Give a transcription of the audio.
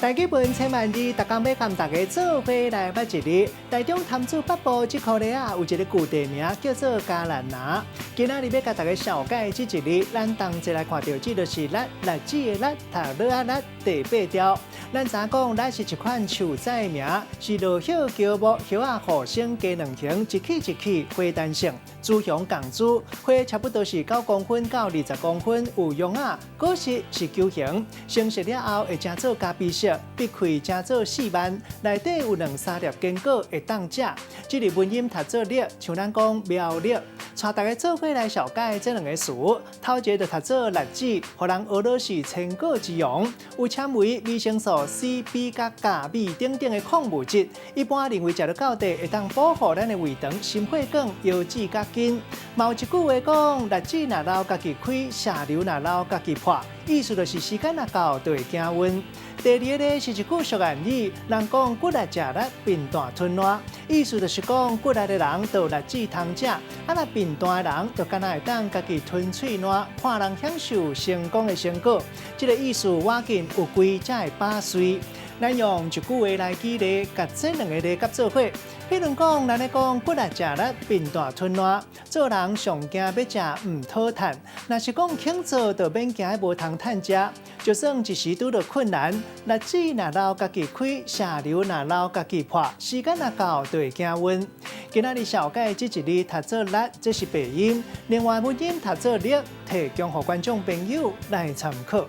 台語文千萬字，逐工欲佮大家做伙來捌一字。台中潭子北部這箍犁仔有一个舊地名叫做嘉蘭拿。今仔日欲共大家紹介這一字，咱同齊來看著這就是栗，栗子的栗，讀躼仔栗，第八調。咱知影講，栗是一款樹仔名，是落葉喬木，葉仔互生加卵形，一齒一齒，花單性，雌雄共株，花差不多是9公分到20公分，有絨仔，果實是球形，成熟了後會成做咖啡色，擘開成做四瓣，內底有兩三粒堅果會當食。這个文音讀做栗，像咱講苗栗。帶大家做伙來紹介這兩个詞，頭一个就讀做栗子，予人學做是千古之王，有纖維、維生素 C、B 佮鉀、鎂等等的礦物質，一般認為食落到底會當保護咱的胃腸、心血管、腰子佮筋。嘛有一句話講，栗子若老家己開，射流若老家己破，意思就是時間若到就會行運。第二个咧是一句俗諺語，人講骨力食力，貧惰吞爛，意思就是講骨力的人就有栗子通食，啊若貧惰的人就干焦會當家己吞喙瀾，看人享受成功的成果。這个意思倚近有規才會百歲。咱用一句話來舉例，共這兩个字佮做伙。比如講，咱咧講骨力食力，貧惰吞爛，做人上驚欲食毋討趁。若是講肯做，就免驚無通趁食。就算一時拄著困難，栗子若老家己開，射流若老家己破，時間若到就會行運。今仔日紹介這一字讀做栗，這是白音；另外文音讀做力，提供予觀眾朋友來參考。